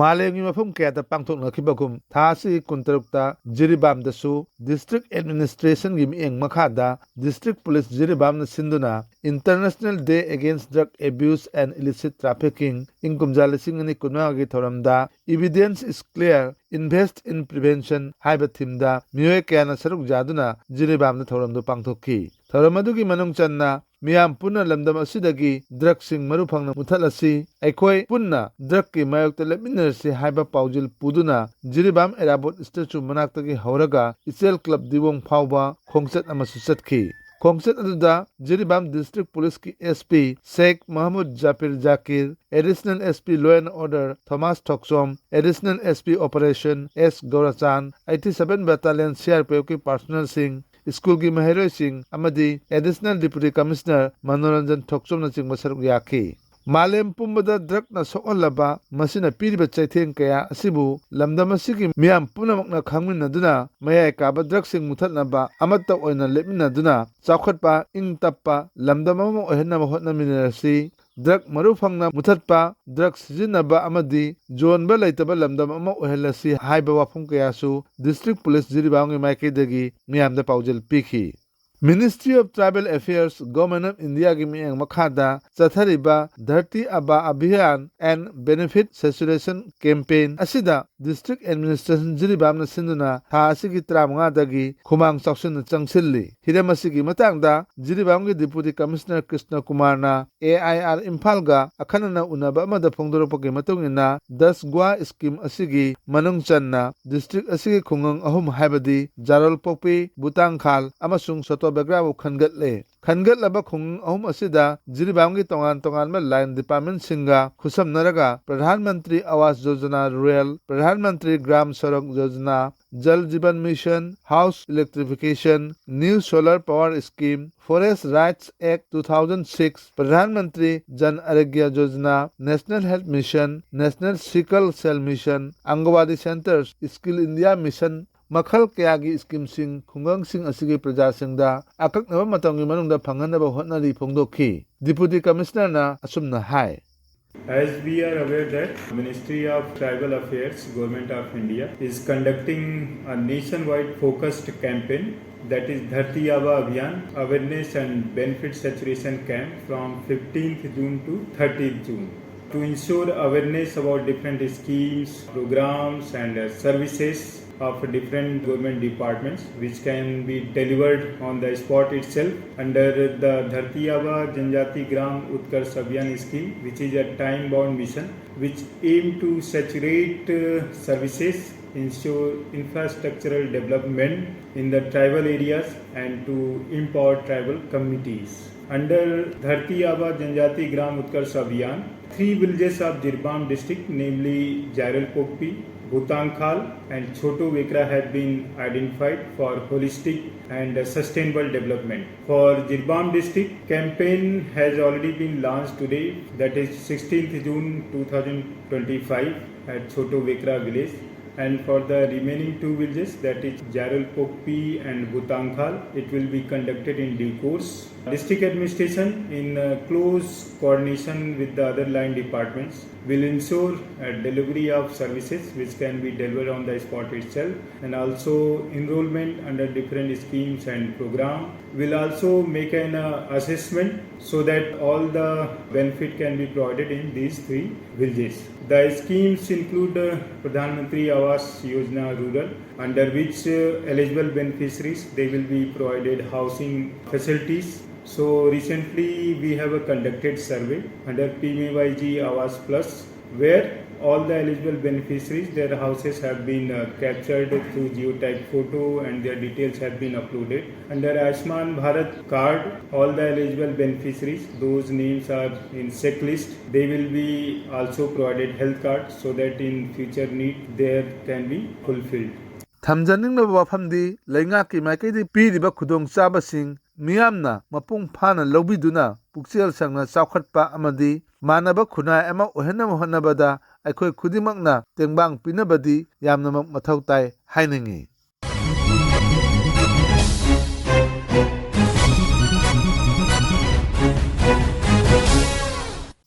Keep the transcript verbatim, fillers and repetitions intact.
ꯃꯥꯂꯦꯝꯒꯤ ꯃꯐꯝ ꯀꯌꯥꯗ ꯄꯥꯡꯊꯣꯛꯅꯈꯤꯕꯒꯨꯝ, ꯊꯥ ꯑꯁꯤꯒꯤ ꯀꯨꯟꯇꯔꯨꯛꯇ ꯖꯤꯔꯤꯕꯥꯝꯗꯁꯨ District Administrationꯒꯤ ꯃꯤꯠꯌꯦꯡ ꯃꯈꯥꯗ District Police ꯖꯤꯔꯤꯕꯥꯝꯅ ꯁꯤꯟꯗꯨꯅ International Day Against Drug Abuse and Illicit Trafficking ꯏꯪ ꯀꯨꯝꯖꯥ ꯂꯤꯁꯤꯡ ꯑꯅꯤ ꯀꯨꯟꯃꯉꯥꯒꯤ ꯊꯧꯔꯝꯗ Evidence is Clear, Invest in Prevention ꯍꯥꯏꯕ themeꯗ ꯃꯤꯑꯣꯏ ꯀꯌꯥꯅ ꯁꯔꯨꯛ ꯌꯥꯗꯨꯅ ꯖꯤꯔꯤꯕꯥꯝꯗ ꯊꯧꯔꯝꯗꯨ ꯄꯥꯡꯊꯣꯛꯈꯤ꯫ ꯊꯧꯔꯝ ꯑꯗꯨꯒꯤ ꯃꯅꯨꯡ ꯆꯟꯅ ꯃꯤꯌꯥꯝ ꯄꯨꯟꯅ ꯂꯝꯗꯝ ꯑꯁꯤꯗꯒꯤ drugꯁꯤꯡ ꯃꯔꯨ ꯐꯪꯅ ꯃꯨꯊꯠꯂꯁꯤ, ꯑꯩꯈꯣꯏ ꯄꯨꯟꯅ drugꯀꯤ ꯃꯥꯌꯣꯛꯇ ꯂꯦꯞꯃꯤꯟꯅꯔꯁꯤ ꯍꯥꯏꯕ ꯄꯥꯎꯖꯦꯜ ꯄꯨꯗꯨꯅ ꯖꯤꯔꯤꯕꯥꯝ ꯏꯔꯥꯕꯣꯠ statue ꯃꯅꯥꯛꯇꯒꯤ ꯍꯧꯔꯒ ꯏꯆꯦꯜ club ꯗꯤꯋꯣꯡ ꯐꯥꯎꯕ ꯈꯣꯡꯆꯠ ꯑꯃꯁꯨ ꯆꯠꯈꯤ꯫ ꯈꯣꯡꯆꯠ ꯑꯗꯨꯗ ꯖꯤꯔꯤꯕꯥꯝ District Policeꯀꯤ SP Sheikh Mahmud Jafir Zakir, Additional SP Law and Order Thomas Thokchom, Additional SP Operation S Gourachan, eighty seven Battalion CRPFꯀꯤ personnelꯁꯤꯡ, ꯁ꯭ꯀꯨꯜꯒꯤ ꯃꯍꯩꯔꯣꯏꯁꯤꯡ ꯑꯃꯗꯤ Additional Deputy Commissioner ꯃꯅꯣꯔꯟꯖꯟ ꯊꯣꯛꯆꯣꯝꯅꯆꯤꯡꯕ ꯁꯔꯨꯛ ꯌꯥꯈꯤ꯫ ꯃꯥꯂꯦꯝ ꯄꯨꯝꯕꯗ drugꯅ ꯁꯣꯛꯍꯜꯂꯕ ꯃꯁꯤꯅ ꯄꯤꯔꯤꯕ ꯆꯩꯊꯦꯡ ꯀꯌꯥ ꯑꯁꯤꯕꯨ ꯂꯝꯗꯝ ꯑꯁꯤꯒꯤ ꯃꯤꯌꯥꯝ ꯄꯨꯝꯅꯃꯛꯅ ꯈꯪꯃꯤꯟꯅꯗꯨꯅ ꯃꯌꯥꯏ ꯀꯥꯕ drugꯁꯤꯡ ꯃꯨꯊꯠꯅꯕ ꯑꯃꯠꯇ ꯑꯣꯏꯅ ꯂꯦꯞꯃꯤꯟꯅꯗꯨꯅ ꯆꯥꯎꯈꯠꯄ, ꯏꯪ ꯇꯞꯄ ꯂꯝꯗꯝ ꯑꯃ ꯑꯣꯏꯍꯟꯅꯕ ꯍꯣꯠꯅꯃꯤꯟꯅꯔꯁꯤ꯫ Drug ꯃꯔꯨ ꯐꯪꯅ ꯃꯨꯊꯠꯄ, drug ꯁꯤꯖꯤꯟꯅꯕ ꯑꯃꯗꯤ ꯌꯣꯟꯕ ꯂꯩꯇꯕ ꯂꯝꯗꯝ ꯑꯃ ꯑꯣꯏꯍꯜꯂꯁꯤ ꯍꯥꯏꯕ ꯋꯥꯐꯝ ꯀꯌꯥꯁꯨ District Police ꯖꯤꯔꯤꯕꯥꯝꯒꯤ ꯃꯥꯏꯀꯩꯗꯒꯤ ꯃꯤꯌꯥꯝꯗ ꯄꯥꯎꯖꯦꯜ ꯄꯤꯈꯤ꯫ Ministry of Tribal Affairs, Government of Indiaꯒꯤ ꯃꯤꯠꯌꯦꯡ ꯃꯈꯥꯗ ꯆꯠꯊꯔꯤꯕ Dharti Aaba Abhiyan and Benefit Saturation Campaign ꯑꯁꯤꯗ District Administration ꯖꯤꯔꯤꯕꯥꯝꯅ ꯁꯤꯟꯗꯨꯅ ꯊꯥ ꯑꯁꯤꯒꯤ ꯇꯔꯥꯃꯉꯥꯗꯒꯤ ꯈꯨꯃꯥꯡ ꯆꯥꯎꯁꯤꯟꯅ ꯆꯪꯁꯤꯜꯂꯤ꯫ ꯍꯤꯔꯝ ꯑꯁꯤꯒꯤ ꯃꯇꯥꯡꯗ ꯖꯤꯔꯤꯕꯥꯝꯒꯤ Deputy Commissioner ꯀ꯭ꯔꯤꯁꯅ ꯀꯨꯃꯥꯔꯅ AIR ꯏꯝꯐꯥꯜꯒ ꯑꯈꯟꯅꯅ ꯎꯅꯕ ꯑꯃꯗ ꯐꯣꯡꯗꯣꯔꯛꯄꯒꯤ ꯃꯇꯨꯡ ꯏꯟꯅ, ꯗꯁ ꯒ꯭ꯋꯥ scheme ꯑꯁꯤꯒꯤ ꯃꯅꯨꯡ ꯆꯟꯅ district ꯑꯁꯤꯒꯤ ꯈꯨꯡꯒꯪ ꯑꯍꯨꯝ ꯍꯥꯏꯕꯗꯤ ꯖꯥꯔꯣꯜꯄꯣꯛꯄꯤ, ꯕꯨꯇꯥꯡꯈꯥꯜ ꯑꯃꯁꯨꯡ ꯁꯣꯇꯣꯕꯦꯒ꯭ꯔꯥꯕꯨ ꯈꯟꯒꯠꯂꯦ꯫ ꯈꯟꯒꯠꯂꯕ ꯈꯨꯡꯒꯪ ꯑꯍꯨꯝ ꯑꯁꯤꯗ ꯖꯤꯔꯤꯕꯥꯝꯒꯤ ꯇꯣꯉꯥꯟ ꯇꯣꯉꯥꯟꯕ line departmentꯁꯤꯡꯒ ꯈꯨꯠꯁꯝꯅꯔꯒ ꯄ꯭ꯔꯙꯥꯟ ꯃꯟꯇ꯭ꯔꯤ ꯑꯋꯥꯁ Yojana Rural, Pradhan Mantri Gram Sadak Yojana, Jal Jeevan Mission, House Electrification, New Solar Power Scheme, Forest Rights Act two thousand six, Pradhan Mantri Jan ꯑꯔꯣꯒ꯭ꯌ Yojana, National Health Mission, National Sickle Cell Mission, Anganwadi Centres, Skill India Mission, ꯃꯈꯜ ꯀꯌꯥꯒꯤ schemeꯁꯤꯡ ꯈꯨꯡꯒꯪꯁꯤꯡ ꯑꯁꯤꯒꯤ ꯄ꯭ꯔꯖꯥꯁꯤꯡꯗ ꯑꯀꯛꯅꯕ ꯃꯇꯝꯒꯤ ꯃꯅꯨꯡꯗ ꯐꯪꯍꯟꯅꯕ ꯍꯣꯠꯅꯔꯤ ꯐꯣꯡꯗꯣꯛꯈꯤ꯫ Deputy Commissionerꯅ ꯑꯁꯨꯝꯅ ꯍꯥꯏ꯫ As we are aware that Ministry of Tribal Affairs, Government of India is conducting a nationwide focused campaign, that is Dharti Aaba Abhiyan Awareness and Benefit Saturation Camp from fifteenth June to thirtieth June to ensure awareness about different schemes, programs and uh, services of different government departments, which can be delivered on the spot itself under the Dharti Aaba Janjati Gram Utkarsh Abhiyan scheme, which is a time-bound mission which aim to saturate uh, services, ensure infrastructural development in the tribal areas and to empower tribal communities. Under Dharti Aaba Janjati Gram Utkarsh Abhiyan, three villages of Jiribam district, namely Jairalpokpi, Bhutangkhal and Choto Wekra have been identified for holistic and sustainable development. For Jiribam district, campaign has already been launched today, that is sixteenth June two thousand twenty-five at Choto Wekra village. And for the remaining two villages, that is Jairalpokpi and Bhutangkhal, it will be conducted in due course. District administration, in uh, close coordination with the other line departments, will ensure a delivery of services which can be delivered on the spot itself, and also enrollment under different schemes and program. Will also make an uh, assessment so that all the benefit can be provided in these three villages. The schemes include uh, Pradhan Mantri Awas Yojana Rural, under which uh, eligible beneficiaries, they will be provided housing facilities. So recently we have a conducted survey under P M A Y G Awas Plus, where all the eligible beneficiaries, their houses have been uh, captured through geotag photo and their details have been uploaded. Under Ayushman Bharat card, all the eligible beneficiaries, those names are in checklist. They will be also provided health card so that in future need there can be fulfilled. ꯊꯝꯖꯅꯤꯡꯂꯕ ꯋꯥꯐꯝꯗꯤ, ꯂꯩꯉꯥꯛꯀꯤ ꯃꯥꯏꯀꯩꯗꯒꯤ ꯄꯤꯔꯤꯕ ꯈꯨꯗꯣꯡꯆꯥꯕꯁꯤꯡ ꯃꯤꯌꯥꯝꯅ ꯃꯄꯨꯡ ꯐꯥꯅ ꯂꯧꯕꯤꯗꯨꯅ ꯄꯨꯛꯆꯦꯜ ꯁꯦꯡꯅ ꯆꯥꯎꯈꯠꯄ ꯑꯃꯗꯤ ꯃꯥꯟꯅꯕ ꯈꯨꯟꯅꯥꯏ ꯑꯃ ꯑꯣꯏꯍꯟꯅꯕ ꯍꯣꯠꯅꯕꯗ ꯑꯩꯈꯣꯏ ꯈꯨꯗꯤꯡꯃꯛꯅ ꯇꯦꯡꯕꯥꯡ ꯄꯤꯅꯕꯗꯤ ꯌꯥꯝꯅꯃꯛ ꯃꯊꯧ ꯇꯥꯏ ꯍꯥꯏꯅꯤꯡꯏ꯫